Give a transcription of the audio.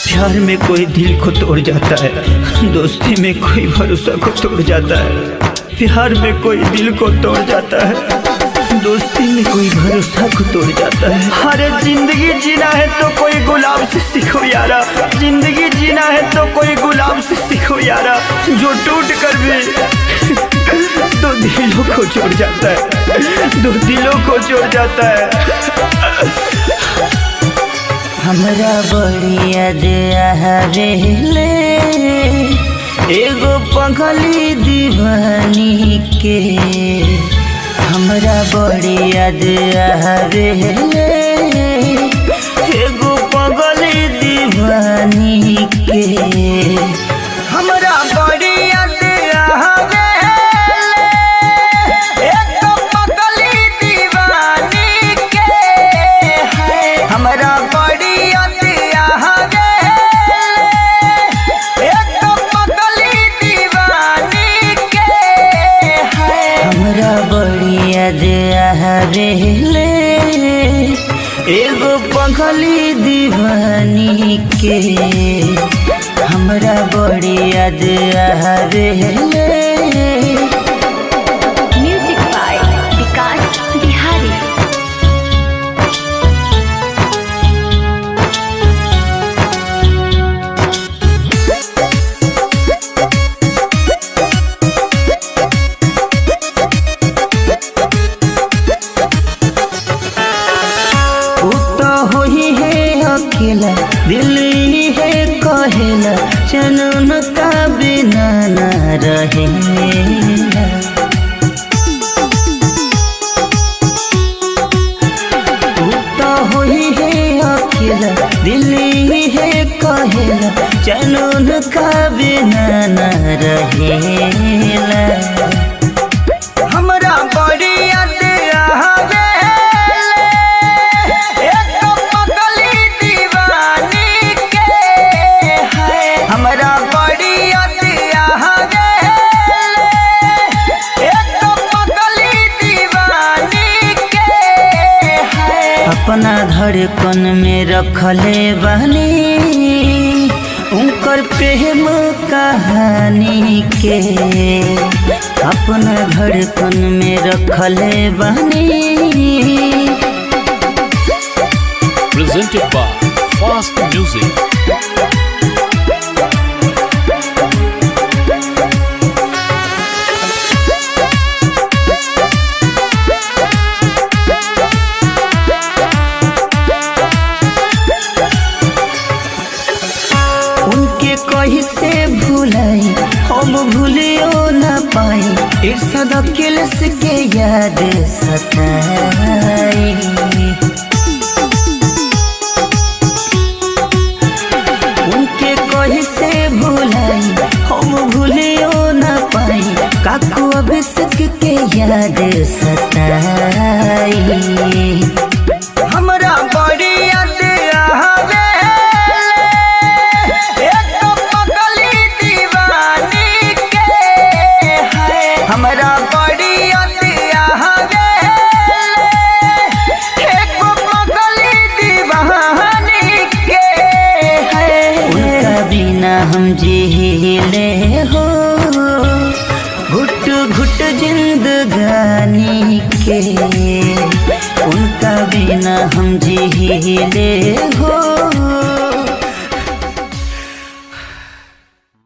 प्यार में कोई दिल को तोड़ जाता है, दोस्ती में कोई भरोसा को तोड़ जाता है। प्यार में कोई दिल को तोड़ जाता है, दोस्ती में कोई भरोसा को तोड़ जाता है। अरे जिंदगी जीना है तो कोई गुलाब से सीखो यारा, जिंदगी जीना है तो कोई गुलाब से सीखो यारा, जो टूट कर भी दो दिलों को जोड़ जाता है, दो दिलों को जोड़ जाता है। हमरा बड़ी याद आवेले एगो पगली दीवानी के। हमरा बड़ी याद आवेले एगो पगली दीवानी के। हमरा बड़ी याद आवेले एगो पगली दीवानी के। हमरा बड़ी याद आवेले एगो पगली दीवानी के। हमरा बड़ी याद आवेले एगो पगली दीवानी के। हमरा बड़ी याद आवेले। म्यूजिक बाय विकास बिहारी। उ तो होई है अकेला, दिल है कहेला, चनन का बिना ना रहेला। उ तो होई है अकेला, दिल है कहेला, चनन का बिना ना रहेला। हमरा बड़ी याद आवेले एगो पगली दीवानी के। हमरा बड़ी याद आवेले एगो पगली दीवानी के। अपना धड़कन में रखले बानी उनकर प्रेम कहानी के। अपना धड़कन में रखले बानी। Presented by Fast Music. उनके कैसे भुलाई हम, भूलियो न पाई, इरशाद अखिलेश के याद सताई। उनके कैसे भुलाई हम, भूलियो न पाई, काकू अभिषेक के याद सताई। हमरा बड़ी याद आवेले एगो पगली दीवानी के। हमरा बड़ी याद आवेले एगो पगली दीवानी के। उनका बिना हम जीले हो घुट घुट जिंदगानी के। उनका बिना हम जीले